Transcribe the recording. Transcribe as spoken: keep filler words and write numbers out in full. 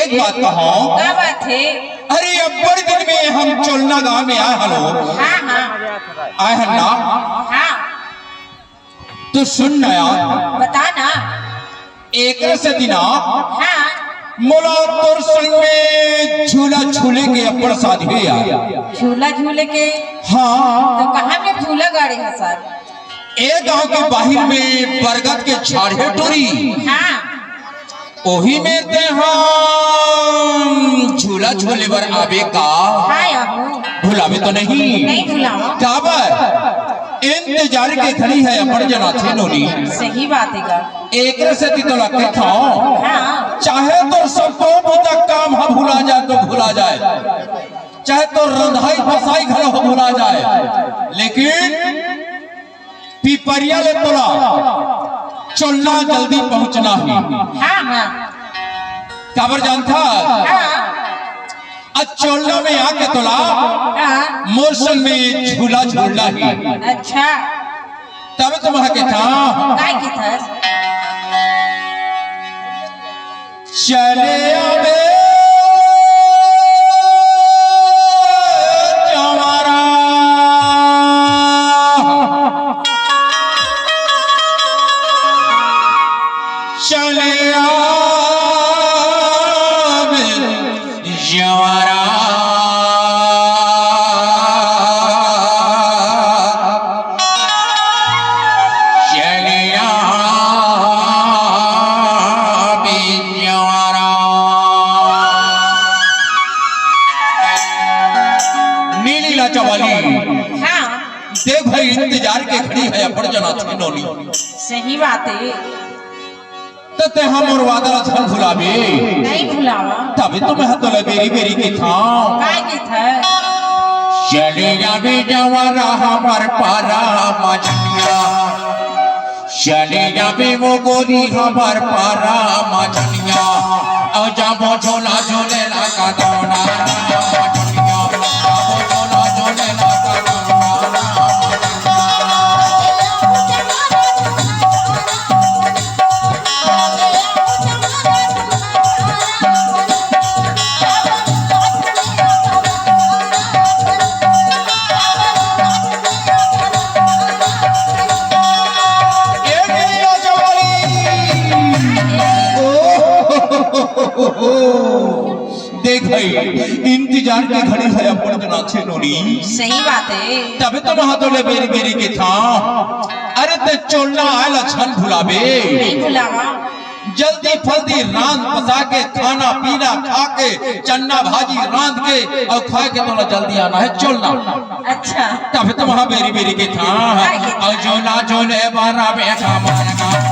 एक बात कहूं। का बात हे? अरे, अब्बड़ दिन में हम चोलना गांव में आए हन। हाँ, हाँ। आए हन ना? हाँ। तो सुन ना यार। बता ना। एकरे सेती ना। हाँ। मोला तोर संग में झूला झूले के अब्बड़ साध हे यार। झूला झूले के? हाँ। तो कहाँ में झूला गाड़े हस? ए गांव के बाहिर में बरगद के झाड़ हे टूरी। हाँ। ओही में तेंहा झूला झूले बर आबे का? हाँ, आबो। भुलाबे तो नहीं? नहीं भुलावंव। काबर? इंतजार के घड़ी हे अब्बड़ जनाथे नोनी। सही बात हे गा। एकरे सेती तो लगथे था। हाँ। चाहे तो सबो बुता काम ह भुला जाए तो भुला जाए, चाहे तो रंधाई बसाई घलो ह भुला जाए, लेकिन पिपरिया ले तोला चोलना जल्दी पहुंचना हे। हाँ, हाँ। काबर जानथा? हाँ। आज चोलना में आके तोला हाँ। मोर संग में झूला झूलना हे। अच्छा। तब तुम आके था। काय के था? चले आबे चंवरा, चले आबे चंवरा। चलिया बिजवारा। नीली लाचा वाली। हाँ। देख भाई, इंतजार के घड़ी हे अब्बड़ जनाथे नोनी। सही बात हे। त तेंहा मोर वादा ला झन भुलाबे। नहीं भुलावंव। तभे तो मैं तोला बेरी बेरी कथंव। काय कथस? चले जाबे जंवरा हमर पारा मझनिया, चले जाबे वो गोरी हमर पारा मझनिया, अउ जाबो झोला झोले ला का दौना मझनिया, जाबो झोला झोले ला का दौना। देख भाई, इंतजार के घड़ी हे अब्बड़ जनाथे नोनी। सही बात हे। तभे तो मैं तोला बेरी बेरी कथंव। अरे ते चोलना आय ला झन भुलाबे। नहीं भुलावंव। जल्दी फल्दी रांध पसा के, खाना पीना खा के, चन्ना भाजी रांध के अउ खाय के तोला जल्दी आना हे चोलना। अच्छा। तभे तो मैं बेरी बेरी कथंव। काय के? अउ झोला झोले बर आबे का मार का।